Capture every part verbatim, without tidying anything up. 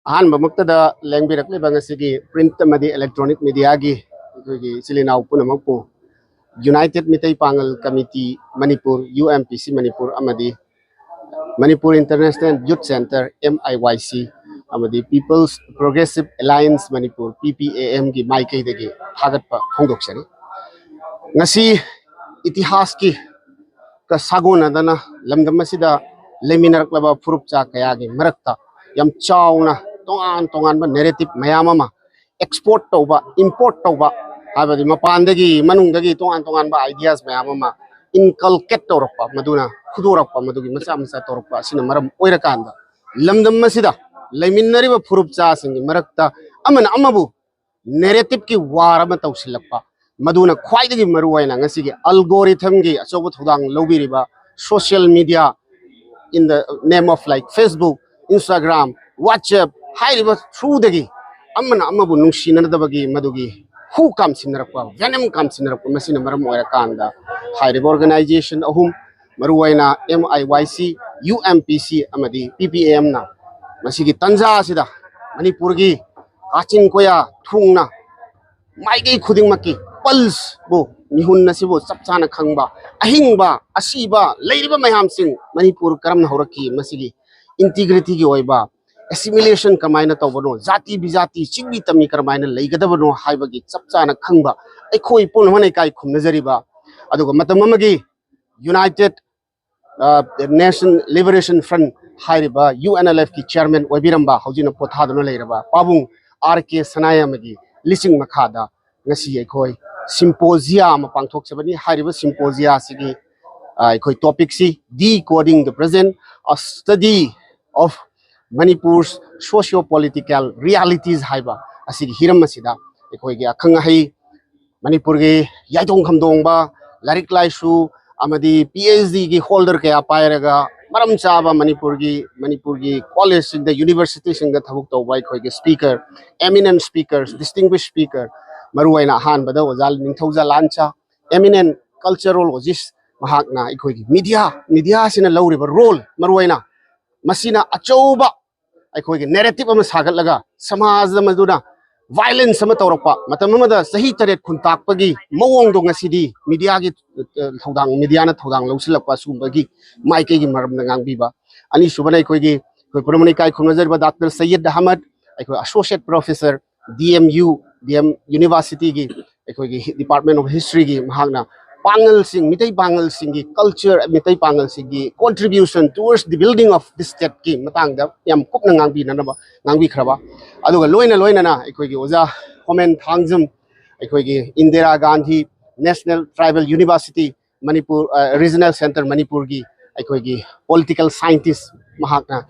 ꯑꯍꯥꯟꯕꯃꯛꯇꯗ ꯂꯦꯡꯕꯤꯔꯛꯂꯤꯕ ꯉꯁꯤꯒꯤ print ꯑꯃꯗꯤ electronic mediaꯒꯤ ꯑꯩꯈꯣꯏꯒꯤ ꯏꯆꯤꯜ ꯏꯅꯥꯎ ꯄꯨꯝꯅꯃꯛꯄꯨ United Meitei Pangal committee Manipur, U M P C Manipur, ꯑꯃꯗꯤ Manipur International Youth Centre, M I Y C, ꯑꯃꯗꯤ People's Progressive Alliance Manipur, P P A M ꯒꯤ ꯃꯥꯏꯀꯩꯗꯒꯤ ꯊꯥꯒꯠꯄ ꯐꯣꯡꯗꯣꯛꯆꯔꯤ꯫ ꯉꯁꯤ ꯏꯇꯤꯍꯥꯁꯀꯤ ꯀ ꯁꯥꯒꯣꯟꯅꯗꯅ ꯂꯝꯗꯝ ꯑꯁꯤꯗ ꯂꯩꯃꯤꯟꯅꯔꯛꯂꯕ ꯐꯨꯔꯨꯞꯆꯥ ꯀꯌꯥꯒꯤ ꯃꯔꯛꯇ ꯌꯥꯝ ꯆꯥꯎꯅ ꯇꯣꯉꯥꯟ ꯇꯣꯉꯥꯟꯕ narrative ꯃꯌꯥꯝ ꯑꯃ export ꯇꯧꯕ, import ꯇꯧꯕ, ꯍꯥꯏꯕꯗꯤ ꯃꯄꯥꯟꯗꯒꯤ ꯃꯅꯨꯡꯗꯒꯤ ꯇꯣꯉꯥꯟ ꯇꯣꯉꯥꯟꯕ ideas ꯃꯌꯥꯝ ꯑꯃ inculcate ꯇꯧꯔꯛꯄ, ꯃꯗꯨꯅ ꯐꯨꯗꯣꯔꯛꯄ, ꯃꯗꯨꯒꯤ ꯃꯆꯥ ꯃꯆꯥ ꯇꯧꯔꯛꯄ ꯑꯁꯤꯅ ꯃꯔꯝ ꯑꯣꯏꯔꯀꯥꯟꯗ ꯂꯝꯗꯝ ꯑꯁꯤꯗ ꯂꯩꯃꯤꯟꯅꯔꯤꯕ ꯐꯨꯔꯨꯞꯆꯥꯁꯤꯡꯒꯤ ꯃꯔꯛꯇ ꯑꯃꯅ ꯑꯃꯕꯨ narrativeꯀꯤ war ꯑꯃ ꯇꯧꯁꯤꯜꯂꯛꯄ, ꯃꯗꯨꯅ ꯈ꯭ꯋꯥꯏꯗꯒꯤ ꯃꯔꯨꯑꯣꯏꯅ ꯉꯁꯤꯒꯤ algorithmꯒꯤ ꯑꯆꯧꯕ ꯊꯧꯗꯥꯡ ꯂꯧꯕꯤꯔꯤꯕ social media in the name of, like, Facebook, Instagram, WhatsApp ꯍꯥꯏꯔꯤꯕ throughꯗꯒꯤ ꯑꯃꯅ ꯑꯃꯕꯨ ꯅꯨꯡꯁꯤꯅꯗꯕꯒꯤ ꯃꯗꯨꯒꯤ ꯍꯨ ꯀꯥꯝꯁꯤꯟꯅꯔꯛꯄ, venom ꯀꯥꯝꯁꯤꯟꯅꯔꯛꯄ, ꯃꯁꯤꯅ ꯃꯔꯝ ꯑꯣꯏꯔꯀꯥꯟꯗ ꯍꯥꯏꯔꯤꯕ organization ꯑꯍꯨꯝ, ꯃꯔꯨꯑꯣꯏꯅ M I Y C, U M P C ꯑꯃꯗꯤ P P A Mꯅ ꯃꯁꯤꯒꯤ ꯇꯟꯖꯥ ꯑꯁꯤꯗ ꯃꯅꯤꯄꯨꯔꯒꯤ ꯀꯥꯆꯤꯟ ꯀꯣꯌꯥ ꯊꯨꯡꯅ ꯃꯥꯏꯀꯩ ꯈꯨꯗꯤꯡꯃꯛꯀꯤ pulseꯕꯨ, ꯃꯤꯍꯨꯟ ꯑꯁꯤꯕꯨ ꯆꯞ ꯆꯥꯅ ꯈꯪꯕ, ꯑꯍꯤꯡꯕ, ꯑꯁꯤꯕ, ꯂꯩꯔꯤꯕ ꯃꯌꯥꯝꯁꯤꯡ, ꯃꯅꯤꯄꯨꯔ ꯀꯔꯝꯅ ꯍꯧꯔꯛꯈꯤ, ꯃꯁꯤꯒꯤ integrityꯒꯤ ꯑꯣꯏꯕ assimilation ꯀꯃꯥꯏꯅ ꯇꯧꯕꯅꯣ, ꯖꯥꯇꯤ ꯕꯤꯖꯥꯇꯤ, ꯆꯤꯡꯃꯤ ꯇꯝꯃꯤ ꯀꯔꯝꯍꯥꯏꯅ ꯂꯩꯒꯗꯕꯅꯣ ꯍꯥꯏꯕꯒꯤ ꯆꯞ ꯆꯥꯅ ꯈꯪꯕ, ꯑꯩꯈꯣꯏ ꯄꯨꯝꯅꯃꯛꯅ ꯏꯀꯥꯏ ꯈꯨꯝꯅꯖꯔꯤꯕ, ꯑꯗꯨꯒ ꯃꯇꯝ ꯑꯃꯒꯤ United Nation Liberation Front ꯍꯥꯏꯔꯤꯕ U N L Fꯀꯤ chairman ꯑꯣꯏꯕꯤꯔꯝꯕ, ꯍꯧꯖꯤꯛꯅ ꯄꯣꯊꯥꯗꯨꯅ ꯂꯩꯔꯕ ꯄꯥꯕꯨꯡ R K ꯁꯅꯥꯌꯥꯝꯕꯒꯤ ꯂꯤꯆꯤꯡ ꯃꯈꯥꯗ ꯉꯁꯤ ꯑꯩꯈꯣꯏ symposia ꯑꯃ ꯄꯥꯡꯊꯣꯛꯆꯕꯅꯤ꯫ ꯍꯥꯏꯔꯤꯕ symposia ꯑꯁꯤꯒꯤ, ꯑ, ꯑꯩꯈꯣꯏ topicꯁꯤ Decoding the Present, A Study of Manipur's Socio-Political Realities ꯍꯥꯏꯕ ꯑꯁꯤꯒꯤ ꯍꯤꯔꯝ ꯑꯁꯤꯗ ꯑꯩꯈꯣꯏꯒꯤ ꯑꯈꯪ ꯑꯍꯩ, ꯃꯅꯤꯄꯨꯔꯒꯤ ꯌꯥꯏꯗꯣꯡ ꯈꯝꯗꯣꯡꯕ, ꯂꯥꯏꯔꯤꯛ ꯂꯥꯏꯁꯨ ꯑꯃꯗꯤ P H Dꯒꯤ holder ꯀꯌꯥ ꯄꯥꯏꯔꯒ ꯃꯔꯝ ꯆꯥꯕ ꯃꯅꯤꯄꯨꯔꯒꯤ, ꯃꯅꯤꯄꯨꯔꯒꯤ collegeꯁꯤꯡꯗ, universityꯁꯤꯡꯗ ꯊꯕꯛ ꯇꯧꯕ ꯑꯩꯈꯣꯏꯒꯤ speaker, eminent speakers, distinguished speaker, ꯃꯔꯨꯑꯣꯏꯅ ꯑꯍꯥꯟꯕꯗ ꯑꯣꯖꯥ ꯅꯤꯡꯊꯧꯖꯥ ꯂꯥꯟꯆꯥ, eminent culturologist, ꯃꯍꯥꯛꯅ ꯑꯩꯈꯣꯏꯒꯤ media, mediaꯁꯤꯅ ꯂꯧꯔꯤꯕ role, ꯃꯔꯨꯑꯣꯏꯅ ꯃꯁꯤꯅ ꯑꯆꯧꯕ ꯑꯩꯈꯣꯏꯒꯤ ꯅꯦꯔꯦꯇꯤꯞ ꯑꯃ ꯁꯥꯒꯠꯂꯒ ꯁꯃꯥꯖ ꯑꯃꯗꯨꯅ ꯚꯥꯏꯂꯦꯟꯁ ꯑꯃ ꯇꯧꯔꯛꯄ ꯃꯇꯝ ꯑꯃꯗ ꯆꯍꯤ ꯇꯔꯦꯠ ꯈꯨꯟꯇꯥꯛꯄꯒꯤ ꯃꯑꯣꯡꯗꯣ ꯉꯁꯤꯗꯤ ꯃꯤꯗꯤꯌꯥꯒꯤ, ꯑ, ꯊꯧꯗꯥꯡ, ꯃꯤꯗꯤꯌꯥꯅ ꯊꯧꯗꯥꯡ ꯂꯧꯁꯤꯜꯂꯛꯄ ꯑꯁꯤꯒꯨꯝꯕꯒꯤ ꯃꯥꯏꯀꯩꯒꯤ ꯃꯔꯝꯗ ꯉꯥꯡꯕꯤꯕ꯫ ꯑꯅꯤꯁꯨꯕꯅ ꯑꯩꯈꯣꯏꯒꯤ, ꯑꯩꯈꯣꯏ ꯄꯨꯝꯅꯃꯛꯅ ꯏꯀꯥꯏ ꯈꯨꯝꯅꯖꯔꯤꯕ ꯗꯥꯛꯇꯔ ꯁꯩꯌꯗ ꯑꯍꯃꯗ, ꯑꯩꯈꯣꯏ associate professor, D M U, D M ꯌꯨꯅꯤꯚꯔꯁꯤꯇꯤꯒꯤ ꯑꯩꯈꯣꯏꯒꯤ ꯗꯤꯄꯥꯔꯠꯃꯦꯟ ꯑꯣꯐ ꯍꯤꯁꯇ꯭ꯔꯤꯒꯤ, ꯃꯍꯥꯛꯅ ꯄꯥꯡꯒꯜꯁꯤꯡ, ꯃꯤꯇꯩ ꯄꯥꯡꯒꯜꯁꯤꯡꯒꯤ ꯀꯜꯆꯔ, ꯃꯤꯇꯩ ꯄꯥꯡꯒꯜꯁꯤꯡꯒꯤ contribution towards the building of the stateꯀꯤ ꯃꯇꯥꯡꯗ ꯌꯥꯝ ꯀꯨꯞꯅ ꯉꯥꯡꯕꯤꯅꯅꯕ, ꯉꯥꯡꯕꯤꯈ꯭ꯔꯕ꯫ ꯑꯗꯨꯒ ꯂꯣꯏꯅ ꯂꯣꯏꯅꯅ ꯑꯩꯈꯣꯏꯒꯤ ꯑꯣꯖꯥ ꯍꯣꯃꯦꯟ ꯊꯥꯡꯖꯝ, ꯑꯩꯈꯣꯏꯒꯤ Indira Gandhi national tribal university Manipur, ꯑ, ꯔꯤꯖꯅꯦꯜ ꯁꯦꯟꯇꯔ ꯃꯅꯤꯄꯨꯔꯒꯤ ꯑꯩꯈꯣꯏꯒꯤ ꯄꯣꯂꯤꯇꯤꯀꯦꯜ ꯁꯥꯏꯟꯇꯤꯁ, ꯃꯍꯥꯛꯅ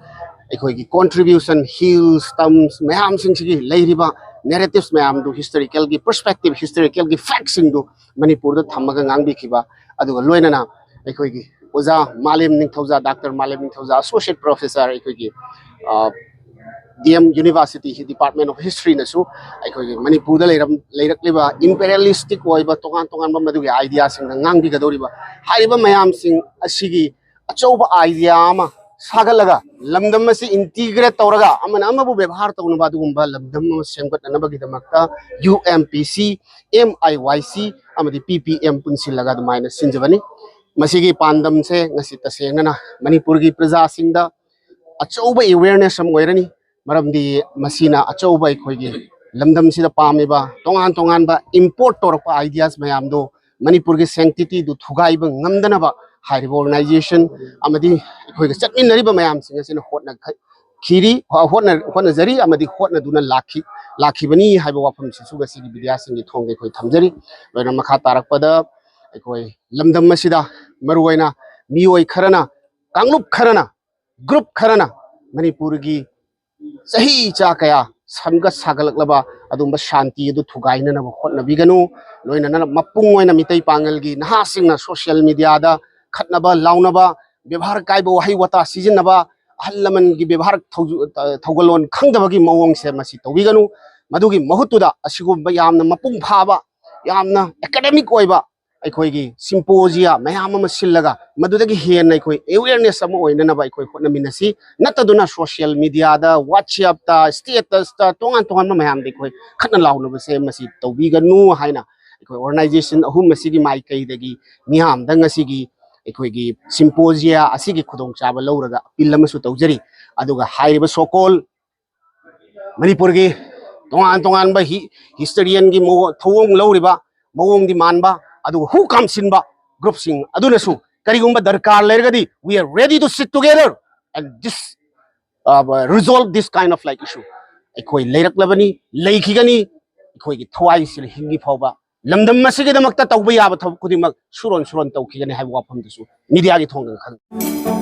ꯑꯩꯈꯣꯏꯒꯤ contribution, ꯍꯤꯜꯁ, ꯇꯝꯁ ꯃꯌꯥꯝꯁꯤꯡꯁꯤꯒꯤ ꯂꯩꯔꯤꯕ ꯅꯦꯔꯦꯇꯤꯞꯁ ꯃꯌꯥꯝꯗꯨ, ꯍꯤꯁꯇꯣꯔꯤꯀꯦꯜꯒꯤ ꯄꯔꯁꯄꯦꯛꯇꯤꯞ, ꯍꯤꯁꯇꯣꯔꯤꯀꯦꯜꯒꯤ ꯐꯦꯛꯁꯤꯡꯗꯨ ꯃꯅꯤꯄꯨꯔꯗ ꯊꯝꯃꯒ ꯉꯥꯡꯕꯤꯈꯤꯕ꯫ ꯑꯗꯨꯒ ꯂꯣꯏꯅꯅ ꯑꯩꯈꯣꯏꯒꯤ ꯑꯣꯖꯥ ꯃꯥꯂꯦꯝ ꯅꯤꯡꯊꯧꯖꯥ, ꯗꯥꯛꯇꯔ ꯃꯥꯂꯦꯝ ꯅꯤꯡꯊꯧꯖꯥ, ꯑꯁꯣꯁꯤꯌꯦꯠ ꯄ꯭ꯔꯣꯐꯦꯁꯔ ꯑꯩꯈꯣꯏꯒꯤ, ꯑ, D M university department of ꯍꯤꯁꯇ꯭ꯔꯤꯅꯁꯨ ꯑꯩꯈꯣꯏꯒꯤ ꯃꯅꯤꯄꯨꯔꯗ ꯂꯩꯔꯝ-, ꯂꯩꯔꯛꯂꯤꯕ ꯏꯝꯄꯦꯔꯤꯌꯦꯂꯤꯁꯇꯤꯛ ꯑꯣꯏꯕ ꯇꯣꯉꯥꯟ ꯇꯣꯉꯥꯟꯕ ꯃꯗꯨꯒꯤ ꯑꯥꯏꯗꯤꯌꯥꯁꯤꯡꯅ ꯉꯥꯡꯕꯤꯒꯗꯧꯔꯤꯕ ꯍꯥꯏꯔꯤꯕ ꯃꯌꯥꯝꯁꯤꯡ ꯑꯁꯤꯒꯤ ꯑꯆꯧꯕ ꯑꯥꯏꯗꯤꯌꯥ ꯑꯃ ꯁꯥꯒꯠꯂꯒ, ꯂꯝꯗꯝ ꯑꯁꯤ ꯏꯟꯇꯤꯒ꯭ꯔꯦꯠ ꯇꯧꯔꯒ, ꯑꯃꯅ ꯑꯃꯕꯨ ꯕꯦꯕꯥꯔ ꯇꯧꯅꯕ ꯑꯗꯨꯒꯨꯝꯕ ꯂꯝꯗꯝ ꯑꯃ ꯁꯦꯝꯒꯠꯅꯅꯕꯒꯤꯗꯃꯛꯇ ꯌꯨ ꯑꯦꯝ ꯄꯤ ꯁꯤ, ꯑꯦꯝ ꯑꯥꯏ ꯋꯥꯏ ꯁꯤ ꯑꯃꯗꯤ ꯄꯤ ꯄꯤ ꯑꯦꯝ ꯄꯨꯟꯁꯤꯜꯂꯒ ꯑꯗꯨꯃꯥꯏꯅ ꯁꯤꯟꯖꯕꯅꯤ꯫ ꯃꯁꯤꯒꯤ ꯄꯥꯟꯗꯝꯁꯦ ꯉꯁꯤ ꯇꯁꯦꯡꯅꯅ ꯃꯅꯤꯄꯨꯔꯒꯤ ꯄ꯭ꯔꯖꯥꯁꯤꯡꯗ ꯑꯆꯧꯕ ꯑꯦꯋꯦꯔꯅꯦꯁ ꯑꯃ ꯑꯣꯏꯔꯅꯤ꯫ ꯃꯔꯝꯗꯤ ꯃꯁꯤꯅ ꯑꯆꯧꯕ ꯑꯩꯈꯣꯏꯒꯤ ꯂꯝꯗꯝꯁꯤꯗ ꯄꯥꯝꯃꯤꯕ ꯇꯣꯉꯥꯟ ꯇꯣꯉꯥꯟꯕ ꯏꯝꯄꯣꯔꯠ ꯇꯧꯔꯛꯄ ꯑꯥꯏꯗꯤꯌꯥꯁ ꯃꯌꯥꯝꯗꯣ ꯃꯅꯤꯄꯨꯔꯒꯤ ꯁꯦꯡꯇꯤꯇꯤꯗꯨ ꯊꯨꯒꯥꯏꯕ ꯉꯝꯗꯅꯕ ꯍꯥꯏꯔꯤꯕ ꯑꯣꯔꯒꯅꯥꯏꯖꯦꯁꯟ ꯑꯃꯗꯤ ꯑꯩꯈꯣꯏꯒ ꯆꯠꯃꯤꯟꯅꯔꯤꯕ ꯃꯌꯥꯝꯁꯤꯡ ꯑꯁꯤꯅ ꯍꯣꯠꯅꯈꯤꯔꯤ, ꯍꯣꯠꯅ-, ꯍꯣꯠꯅꯖꯔꯤ ꯑꯃꯗꯤ ꯍꯣꯠꯅꯗꯨꯅ ꯂꯥꯛꯈꯤ-, ꯂꯥꯛꯈꯤꯕꯅꯤ ꯍꯥꯏꯕ ꯋꯥꯐꯝꯁꯤꯁꯨ ꯉꯁꯤꯒꯤ ꯃꯤꯗꯤꯌꯥꯁꯤꯡꯒꯤ ꯊꯣꯡꯗ ꯑꯩꯈꯣꯏ ꯊꯝꯖꯔꯤ꯫ ꯂꯣꯏꯅ ꯃꯈꯥ ꯇꯥꯔꯛꯄꯗ ꯑꯩꯈꯣꯏ ꯂꯝꯗꯝ ꯑꯁꯤꯗ ꯃꯔꯨꯑꯣꯏꯅ ꯃꯤꯑꯣꯏ ꯈꯔꯅ, ꯀꯥꯡꯂꯨꯞ ꯈꯔꯅ, ꯒ꯭ꯔꯨꯞ ꯈꯔꯅ ꯃꯅꯤꯄꯨꯔꯒꯤ ꯆꯍꯤ ꯆꯥ ꯀꯌꯥ ꯁꯦꯝꯒꯠ ꯁꯥꯒꯠꯂꯛꯂꯕ ꯑꯗꯨꯒꯨꯝꯕ ꯁꯥꯟꯇꯤ ꯑꯗꯨ ꯊꯨꯒꯥꯏꯅꯅꯕ ꯍꯣꯠꯅꯕꯤꯒꯅꯨ꯫ ꯂꯣꯏꯅꯅ ꯃꯄꯨꯡ ꯑꯣꯏꯅ ꯃꯤꯇꯩ ꯄꯥꯉꯜꯒꯤ ꯅꯍꯥꯁꯤꯡꯅ ꯁꯣꯁꯤꯌꯦꯜ ꯃꯤꯗꯤꯌꯥꯗ ꯈꯠꯅꯕ ꯂꯥꯎꯅꯕ, ꯕꯦꯕꯥꯔ ꯀꯥꯏꯕ ꯋꯥꯍꯩ ꯋꯥꯇꯥ ꯁꯤꯖꯤꯟꯅꯕ, ꯑꯍꯜ ꯂꯃꯟꯒꯤ ꯕꯦꯕꯥꯔ ꯊꯧ-, ꯊꯧꯒꯜꯂꯣꯟ ꯈꯪꯗꯕꯒꯤ ꯃꯑꯣꯡꯁꯦ ꯃꯁꯤ ꯇꯧꯕꯤꯒꯅꯨ꯫ ꯃꯗꯨꯒꯤ ꯃꯍꯨꯠꯇꯨꯗ ꯑꯁꯤꯒꯨꯝꯕ ꯌꯥꯝꯅ ꯃꯄꯨꯡ ꯐꯥꯕ, ꯌꯥꯝꯅ ꯑꯦꯀꯥꯗꯦꯃꯤꯛ ꯑꯣꯏꯕ, ꯑꯩꯈꯣꯏꯒꯤ ꯁꯤꯝꯄꯣꯖꯤꯌꯥ ꯃꯌꯥꯝ ꯑꯃ ꯁꯤꯜꯂꯒ ꯃꯗꯨꯗꯒꯤ ꯍꯦꯟꯅ ꯑꯩꯈꯣꯏ ꯑꯦꯋꯦꯌꯔꯅꯦꯁ ꯑꯃ ꯑꯣꯏꯅꯅꯕ ꯑꯩꯈꯣꯏ ꯍꯣꯠꯅꯃꯤꯟꯅꯁꯤ꯫ ꯅꯠꯇꯗꯨꯅ ꯁꯣꯁꯤꯌꯦꯜ ꯃꯤꯗꯤꯌꯥꯗ, ꯋꯥꯠꯁꯑꯦꯞꯇ, ꯁ꯭ꯇꯦꯇꯁꯇ, ꯇꯣꯉꯥꯟ ꯇꯣꯉꯥꯟꯕ ꯃꯌꯥꯝꯗ ꯑꯩꯈꯣꯏ ꯈꯠꯅ ꯂꯥꯎꯅꯕꯁꯦ ꯃꯁꯤ ꯇꯧꯕꯤꯒꯅꯨ ꯍꯥꯏꯅ ꯑꯩꯈꯣꯏ ꯑꯣꯔꯒꯅꯥꯏꯖꯦꯁꯟ ꯑꯍꯨꯝ ꯑꯁꯤꯒꯤ ꯃꯥꯏꯀꯩꯗꯒꯤ ꯃꯤꯌꯥꯝꯗ ꯉꯁꯤꯒꯤ ꯑꯩꯈꯣꯏꯒꯤ ꯁꯤꯝꯄꯣꯖꯤꯌꯥ ꯑꯁꯤꯒꯤ ꯈꯨꯗꯣꯡꯆꯥꯕ ꯂꯧꯔꯒ ꯑꯄꯤꯜ ꯑꯃꯁꯨ ꯇꯧꯖꯔꯤ꯫ ꯑꯗꯨꯒ ꯍꯥꯏꯔꯤꯕ ꯁꯣꯀꯣꯜ ꯃꯅꯤꯄꯨꯔꯒꯤ ꯇꯣꯉꯥꯟ ꯇꯣꯉꯥꯟꯕ ꯍꯤ-, ꯍꯤꯁꯇꯣꯔꯤꯌꯟꯒꯤ ꯃꯑꯣ-, ꯊꯧꯑꯣꯡ ꯂꯧꯔꯤꯕ ꯃꯑꯣꯡꯗꯤ ꯃꯥꯟꯕ, ꯑꯗꯨꯒ ꯍꯨ ꯀꯥꯝꯁꯤꯟꯕ ꯒ꯭ꯔꯨꯞꯁꯤꯡ ꯑꯗꯨꯅꯁꯨ ꯀꯔꯤꯒꯨꯝꯕ ꯗꯔꯀꯥꯔ ꯂꯩꯔꯒꯗꯤ we are ready to sit together and this, uh, resolve this kind of like issue꯫ ꯑꯩꯈꯣꯏ ꯂꯩꯔꯛꯂꯕꯅꯤ, ꯂꯩꯈꯤꯒꯅꯤ, ꯑꯩꯈꯣꯏꯒꯤ ꯊꯋꯥꯏꯁꯤꯅ ꯍꯤꯡꯉꯤ ꯐꯥꯎꯕ ꯂꯝꯗꯝ ꯑꯁꯤꯒꯤꯗꯃꯛꯇ ꯇꯧꯕ ꯌꯥꯕ ꯊꯕꯛ ꯈꯨꯗꯤꯡꯃꯛ ꯁꯨꯔꯣꯟ ꯁꯨꯔꯣꯟ ꯇꯧꯈꯤꯒꯅꯤ ꯍꯥꯏꯕ ꯋꯥꯐꯝꯗꯨꯁꯨ ꯃꯤꯗꯤꯌꯥꯒꯤ ꯊꯣꯡꯗ ꯈꯪ